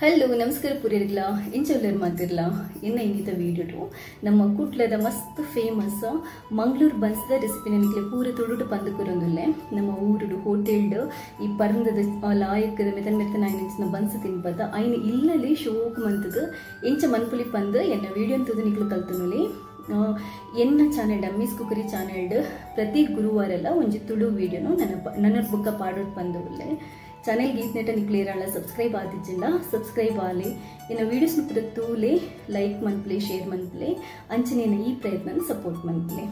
Hello ನಮಸ್ಕಾರ ಪುರಿರ್ಲ ಇಂಚೊಲ್ಲರ್ ಮಾತಿರ್ಲ ಇನ್ನ ಇನ್ನಿತ video ನಮ್ಮ ಕುಟ್ಲದ ಮಸ್ತ್ ಫೇಮಸ್ ಮಂಗಳೂರು ಬನ್ಸ್ದ ರೆಸಿಪಿ ನನಗೆ ಪೂರ ತುಡುಟು ಪಂದು ಕೊರೊಂದುಲ್ಲೆ. ನಮ್ಮ ಊರುಡು ಹೋಟೆಲ್ಡ್ ಈ ಪರಂದದ ಲಾಯಕದ ಮೆತನ್ ಮೆತ್ತನ ಐನ ಬನ್ಸ್ ತಿನ್ಪದ ಐನ ಇಲ್ಲಲ್ಲಿ ಶೋಕ್ ಮಂತದ ಇಂಚ ಮನ್ಪುಲಿ ಪಂದು ಎನ್ನ ವೀಡಿಯೋ ಅಂತದ್ದು ನಿಕ್ಲು ಕಲ್ತನುಲಿ. ಎನ್ನ ಚಾನೆಲ್ ಡಮ್ಮೀಸ್ ಕುಕರಿ ಚಾನೆಲ್ಡ್ ಪ್ರತಿ ಗುರುವಾರೆಲ್ಲ ಒಂಜಿ ತುಳು ವೀಡಿಯೋನು ನನ್ನ ನನ್ನ ಬುಕ್ಕ ಪಾಡೋಟ್ ಪಂದು ಉಲ್ಲೆ. ಚಾನೆಲ್ ಗೀತ್ನೆಟ ನಿಕ್ಲೇರಾಳ ಸಬ್ಸ್ಕ್ರೈಬ್ ಆದಿಜ್ಜಿಂಡ ಸಬ್ಸ್ಕ್ರೈಬ್ ಆಲಿ ಇನ್ನು ವೀಡಿಯೋಸ್ ಪೂರ ತೂಲೆ ಲೈಕ್ ಮನ್ಪ್ಲೆ ಶೇರ್ ಮನ್ಪ್ಲೆ ಅಂಚನೇನ ಈ ಪ್ರಯತ್ನ ಸಪೋರ್ಟ್ ಮನ್ಪ್ಲೆ.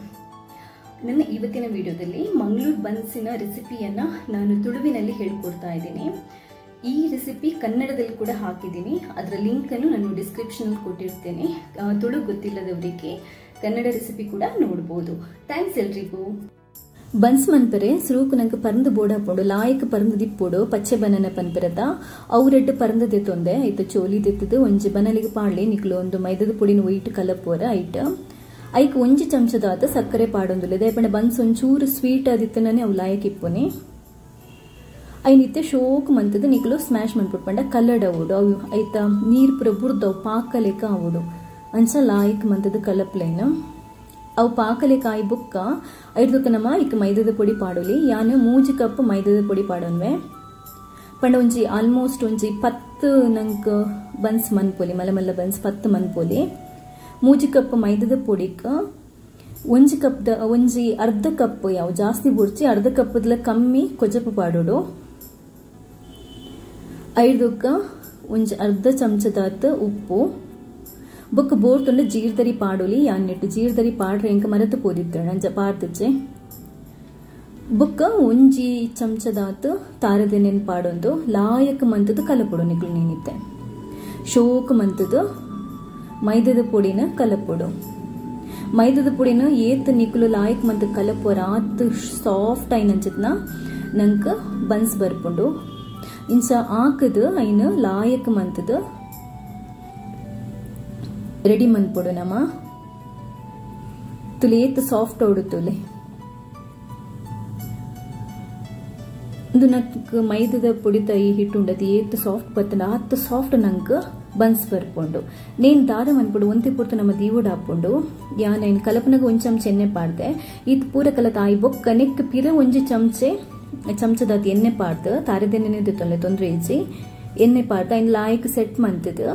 ನನ್ನ ಇವತ್ತಿನ ವಿಡಿಯೋದಲ್ಲಿ ಮಂಗಳೂರು ಬನ್ಸಿನ ರೆಸಿಪಿಯನ್ನು ನಾನು ತುಳುವಿನಲ್ಲಿ ಹೇಳ್ಕೊಡ್ತಾ ಇದ್ದೀನಿ. ಈ ರೆಸಿಪಿ ಕನ್ನಡದಲ್ಲಿ ಕೂಡ ಹಾಕಿದ್ದೀನಿ, ಅದರ ಲಿಂಕನ್ನು ನಾನು ಡಿಸ್ಕ್ರಿಪ್ಷನಲ್ಲಿ ಕೊಟ್ಟಿರ್ತೇನೆ. ತುಳು ಗೊತ್ತಿಲ್ಲದವರಿಗೆ ಕನ್ನಡ ರೆಸಿಪಿ ಕೂಡ ನೋಡ್ಬೋದು. Thanks ಎಲ್ರಿಗೂ. ಬನ್ಸ್ ಮನ್ಪರೆ ಸುರುಕು ನಂಗೆ ಪರಂದು ಬೋಡ ಹಾಪುಂಡು ಲಾಯಕ್ ಪರಂದು ದಿಪ್ಪೋಡು ಪಚ್ಚೆ ಬನನ ಪನ್ಪೆರತ ಅವ್ರೆಡ್ಡು ಪರಂದು ದೆತ್ತೊಂದೆ ಐತ ಚೋಲಿ ದೆತ್ತದು ಒಂಜಿ ಬನಲಿಗೆ ಪಾಡ್ಲೆ ನಿಕ್ಲು ಒಂದು ಮೈದದ ಪುಡಿನ ಒಯ್ಟ್ ಕಲಪೋರ ಐಟ್ ಐಕ್ ಒಂಜಿ ಚಮಚದಾತ ಸಕ್ಕರೆ ಪಾಡೊಂದುಲ್ಲೆ. ದಯಪಂಡ ಬನ್ಸ್ ಒಂಚೂರು ಸ್ವೀಟ್ ಆದಿತ್ತನೇ ಅವು ಲಾಯಕ್ ಇಪ್ಪುನೆ. ಐನಿತ್ತೆ ಶೋಕ್ ಮಂತದ ನಿಕ್ಲು ಸ್ಮ್ಯಾಶ್ ಮನ್ಪುಟ್ ಕಲ್ಲಡ್ ಅವುಡು ಅವು ಐತ ನೀರ್ ಪೂರ ಬುರ್ದವು ಪಾಕಲೆಕ ಅವುಡು ಅಂಚ ಲಾಯಕ್ ಮಂತದ ಕಲಪ್ಲೈನ್ ಅವು ಪಾಕಲೆ ಕಾಯಿ ಬುಕ್ಕ ಐದುಕ್ಕ ನಮ್ಮ ಇಕ್ ಮೈದದ ಪೊಡಿ ಪಾಡೋಲಿ. ಯಾನು 3 ಕಪ್ ಮೈದದ ಪೊಡಿ ಪಾಡೋನ್ವೆ ಪಂಡ ಒಂಜಿ ಆಲ್ಮೋಸ್ಟ್ ಒಂಜಿ 10 ನಂಕ್ ಬನ್ಸ್ ಮನ್ಪೋಲಿ ಮಲ್ಲ ಮಲ್ಲ ಬನ್ಸ್ 10 ಮನ್ಪೋಲಿ. 3 ಕಪ್ ಮೈದದ ಪೊಡಿಕ್ 1 ಕಪ್ ಒಂಜಿ ಅರ್ಧ ಕಪ್ ಯಾವ ಜಾಸ್ತಿ ಬುಡ್ಚಿ ಅರ್ಧ ಕಪ್ಪದಲ ಕಮ್ಮಿ ಕೊಜಪು ಪಾಡೋಡು. ಐದುಕ್ಕ ಒಂಜಿ ಅರ್ಧ ಚಮಚದಾತ ಉಪ್ಪು ಬೊಕ್ಕ ಬೋರ್ತುಂಡ ಜೀರ್ದರಿ ಪಾಡೋಲಿ. ಯಾನ್ನೆಟ್ಟು ಜೀರ್ದರಿ ಪಾಡ್ರೆ ಎಂಕ ಮರತು ಪೋದಿತ್ತು ಅಂಚ ಪಾಡ್ತುಚೆ. ಬೊಕ್ಕ ಒಂಜಿ ಚಮಚದಾತು ತಾರದೆನೆನ್ ಪಾಡೊಂದು ಲಾಯಕ ಮಂತದ ಕಲಪೊಡು ನಿಕ್ಲು ನೀನಿತ್ತೆ ಶೋಕ್ ಮಂತದ ಮೈದದ ಪೊಡಿನ ಕಲಪೊಡು. ಮೈದದ ಪೊಡಿನ ಏತ್ ನಿಕ್ಲು ಲಾಯಕ್ ಮಂತ ಕಲಪೊರ ಆತ್ ಸಾಫ್ಟ್ ಐನಂಚತ್ನ ನಂಕ ಬನ್ಸ್ ಬರ್ಪುಂಡು. ಇಂಚ ಆಕದು ಐನ ಲಾಯಕ ಮಂತದ ರೆಡಿ ಮನ್ಪೊಡು. ನಮ್ಮ ತುಲೆ ಏತ್ ಸಾಫ್ಟ್ ಓಡು ತುಲೆ ಇಂದು ನಕ್ ಮೈದದ ಪೊಡಿತ ಈ ಹಿಟ್ಟು ಉಂಡತಿ ಏತ್ ಸಾಫ್ಟ್ ಬತ್ತಂಡ ಆತ್ ಸಾಫ್ಟ್ ನಂಕ್ ಬನ್ಸ್ ಬರ್ಪುಂಡು. ನೇನ್ ದಾದ ಮನ್ಪೊಡು ಒಂತೆ ಪೊರ್ತು ನಮ್ಮ ದೀವೋಡು ಹಾಪುಂಡು. ಯಾನ್ ಐನ್ ಕಲಪನಗ ಒಂಜಿ ಚಮಚ ಎಣ್ಣೆ ಪಾಡ್ದೆ ಈತ್ ಪೂರ ಕಲತ ಆಯಿ ಬೊಕ್ಕ ನೆಕ್ ಪಿರ ಒಂಜಿ ಚಮಚದಾತ್ ಎಣ್ಣೆ ಪಾಡ್ದು ತಾರದೆಣ್ಣೆ ತೊಂದರೆ ತೊಂದರೆ ಇಜ್ಜಿ ಎಣ್ಣೆ ಪಾಡ್ದು ಐನ್ ಲಾಯಕ್ ಸೆಟ್ ಮಂತದ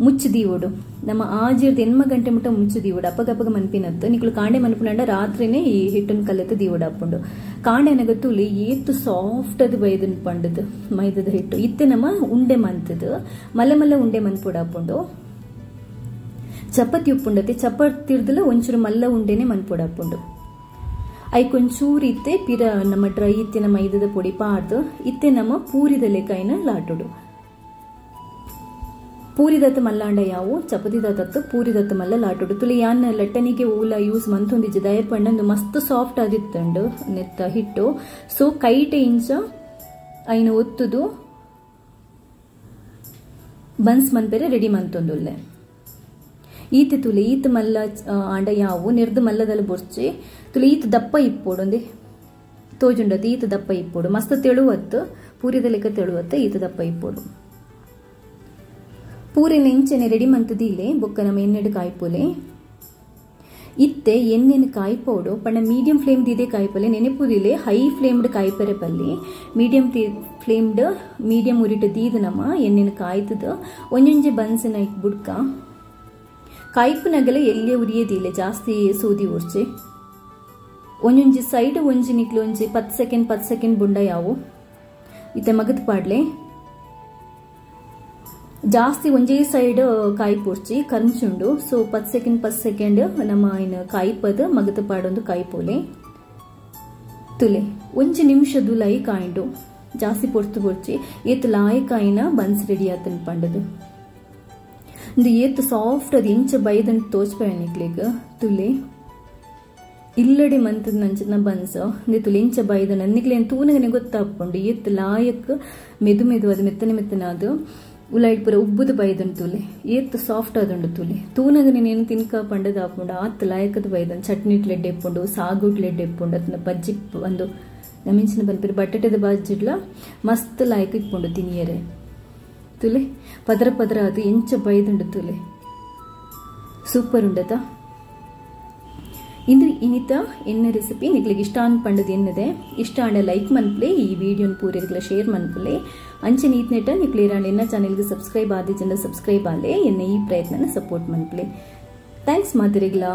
ಮುಚ್ಚು ದೀವೋಡು. ನಮ್ಮ ಆಜಿರ್ದು 8 ಗಂಟೆ ಮುಟ್ಟ ಮುಚ್ಚು ದೀವೋಡು. ಅಪ್ಪಗಪ್ಪಗ ಮನ್ಪಿನತ್ತು ನಿಕ್ಲು ಕಾಂಡೆ ಮನ್ಪುನಂಡ ರಾತ್ರಿನೇ ಈ ಹಿಟ್ಟನ್ನು ಕಲತು ದೀವೋಡು ಹಾಪುಂಡು. ಕಾಂಡೆ ಅನಗ ತುಲಿ ಏತು ಸಾಫ್ಟ್ ಅದು ಬೈದನ್ ಪಂಡದು ಮೈದದ ಹಿಟ್ಟು ಇತ್ತೆ ನಮ್ಮ ಉಂಡೆ ಮಂತದು ಮಲ್ಲ ಮಲ್ಲ ಉಂಡೆ ಮನ್ಪೊಡು ಹಾಪುಂಡು. ಚಪಾತಿ ಉಪ್ಪುಂಡತಿ ಚಪಾತಿ ಇರ್ದಲ ಒಂಚೂರು ಮಲ್ಲ ಉಂಡೆನೆ ಮನ್ಪೊಡು ಹಾಪುಂಡು. ಐಕ್ ಒಂಚೂರು ಇತ್ತೆ ಪಿರ ನಮ್ಮ ಡ್ರೈ ಇತ್ತಿನ ಮೈದದ ಪೊಡಿ ಪಾಡ್ದು ಇತ್ತೆ ನಮ್ಮ ಪೂರಿದ ಲೆಕ್ಕೈನ ಲಾಟುಡು. ಪೂರಿದತ್ತ ಮಲ್ಲಾಂಡ ಯಾವು ಚಪಾತಿದತ್ತ ಪೂರಿದತ್ತ ಮಲ್ಲ ಲಾಟುಡು. ತುಲಿ ಯಾನ್ ಲಟ್ಟನಿಗೆ ಓಲ ಯೂಸ್ ಮಂತೊಂದಿಜ್ಜಿ ದಯಪಂಡ ಮಸ್ತ್ ಸಾಫ್ಟ್ ಆದಿತ್ತಂಡು ನೆತ್ತ ಹಿಟ್ಟು. ಸೊ ಕೈಟೆ ಇಂಚ ಐನ ಒತ್ತುದು ಬನ್ಸ್ ಮನ್ಪೆರೆ ರೆಡಿ ಮಂತೊಂದುಲ್ಲೆ. ಈತ ತುಲಿ ಈತ ಮಲ್ಲ ಆಂಡ ಯಾವು ನೆರ್ದು ಮಲ್ಲದಲ್ಲ ಬೊರ್ಚಿ ತುಲಿ ಈತ ದಪ್ಪ ಇಪ್ಪೋಡು ಒಂದೇ ತೋಜುಂಡತ್ತು ಈತ ದಪ್ಪ ಇಪ್ಪೋಡು ಮಸ್ತ್ ತೆಳುವತ್ತು ಪೂರಿದ ಲೆಕ್ಕ ತೆಳುವತ್ತು ಈತ ದಪ್ಪ ಇಪ್ಪೋಡು. ಪೂರಿನ ಇಂಚೆನೆ ರೆಡಿ ಮಂತದಿಲ್ಲೆ ಬೊಕ್ಕ ನಮ್ಮ ಎಣ್ಣೆಡು ಕಾಯ್ಪೋಲೆ. ಇತ್ತೆ ಎಣ್ಣೆನ ಕಾಯ್ಪೋಡು ಪಂಡ ಮೀಡಿಯಂ ಫ್ಲೇಮ್ ದಿದೆ ಕಾಯ್ಪೊಲೆ ನೆನಪುದಿಲೆ ಹೈ ಫ್ಲೇಮ್ಡ್ ಕಾಯ್ಪರೆ ಪಲ್ಲಿ ಮೀಡಿಯಂ ಫ್ಲೇಮ್ಡ್ ಮೀಡಿಯಂ ಉರಿಟ ದೀದು ನಮ್ಮ ಎಣ್ಣೆನ ಕಾಯ್ತದ ಒಂಜೊಂಜೆ ಬನ್ಸಿನ ಐಕ್ ಬುಡ್ಕ ಕಾಯ್ಪುನಗಲ ಎಲ್ಲೇ ಉರಿಯದಿಲ್ಲ ಜಾಸ್ತಿ ಸೂದಿ ಉರ್ಚೆ ಒಂಜೊಂಜಿ ಸೈಡ್ ಒಂಜಿ ನಿಕ್ಲು ಒಂಜಿ 10 ಸೆಕೆಂಡ್ 10 ಸೆಕೆಂಡ್ ಬುಂಡ ಯಾವು ಇತ್ತೆ ಮಗತ್ ಪಾಡ್ಲೆ. ಜಾಸ್ತಿ ಒಂಜೇ ಸೈಡ್ ಕಾಯಿ ಪೊರ್ಚಿ ಕರ್ಂಚುಂಡು. ಸೊ 10 ಸೆಕೆಂಡ್ 10 ಸೆಕೆಂಡ್ ನಮ್ಮ ಇನ್ನು ಕಾಯಿಪದ ಮಗತ ಪಾಡೊಂದು ಕಾಯಿ ಪೋಲೆ ತುಲೆ ಒಂಜಿ ನಿಮಿಷ ದುಲೈ ಕಾಯಿಂಡು ಜಾಸ್ತಿ ಪೊರ್ತು ಪೊರ್ಚಿ ಏತ್ ಲಾಯ್ ಕಾಯಿನ ಬನ್ಸ್ ರೆಡಿ ಆತನ್ ಪಂಡದು. ಇಂದು ಏತ್ ಸಾಫ್ಟ್ ಅದು ಎಂಚ ಬೈದಂಟು ತೋಚ್ಪೆ ನಿಕ್ಲೆಗ್ ತುಲೆ ಇಲ್ಲಡೆ ಮಂತದ ನಂಚಿನ ಬನ್ಸ್ ಇಂದು ತುಲೆ ಎಂಚ ಬೈದನ ನಿಕ್ಲೆ ತೂನಗನೆ ಗೊತ್ತಾಪುಂಡು ಏತ್ ಲಾಯಕ್ ಮೆದು ಮೆದು ಅದು ಮೆತ್ತನೆ ಮೆತ್ತನ ಅದು ಉಲಾಯಿಟ್ ಪೂರ ಉಬ್ಬುದು ಬೈದನ್ ತುಲೆ ಏತ್ ಸಾಫ್ಟ್ ಆದುಂಡು ತುಲೆ ತೂನಗ ನೀನು ತಿನ್ಕ ಪಂಡದ ಹಾಪುಂಡು ಆತ್ ಲಾಯಕದ ಬೈದನ್ ಚಟ್ನಿ ಲೆಡ್ ಎಪ್ಪುಂಡು ಸಾಗುಟ್ ಲೆಡ್ ಎಪ್ಪುಂಡು ಅದನ್ನ ಬಜ್ಜಿ ಒಂದು ನಮಿಂಚಿನ ಬನ್ಪಿರ ಬಟ್ಟೆದ ಬಜ್ಜಿಡ್ಲ ಮಸ್ತ್ ಲಾಯಕ ಇಪ್ಪುಂಡು ತಿನಿಯರೆ. ತುಲೆ ಪದರ ಪದರ ಅದು ಎಂಚ ಬೈದುಂಡು ತುಲೆ ಸೂಪರ್ ಉಂಡತ. ಇಂದು ಇನಿತ ಎಣ್ಣೆ ರೆಸಿಪಿ ನಿಕ್ಲೆಗ್ ಇಷ್ಟ ಪಂಡದು ಎನ್ನದೆ ಇಷ್ಟ ಆಂಡ ಲೈಕ್ ಮನ್ಪುಲೆ, ಈ ವಿಡಿಯೋನ್ ಪೂರೆರ್ಗ್ಲ ಶೇರ್ ಮನ್ಪುಲೆ. ಅಂಚೆ ನೀತ್ನೆಟ ನಿಕ್ಲೇರಾಂಡ ಎನ್ನ ಚಾನೆಲ್ಗೆ ಸಬ್ಸ್ಕ್ರೈಬ್ ಆದಿ ಜನ ಸಬ್ಸ್ಕ್ರೈಬ್ ಆಲೆ, ಎನ್ನ ಈ ಪ್ರಯತ್ನನ ಸಪೋರ್ಟ್ ಮನ್ಪುಲೆ. Thanks ಮಾತಿರಿಗ್ಲಾ.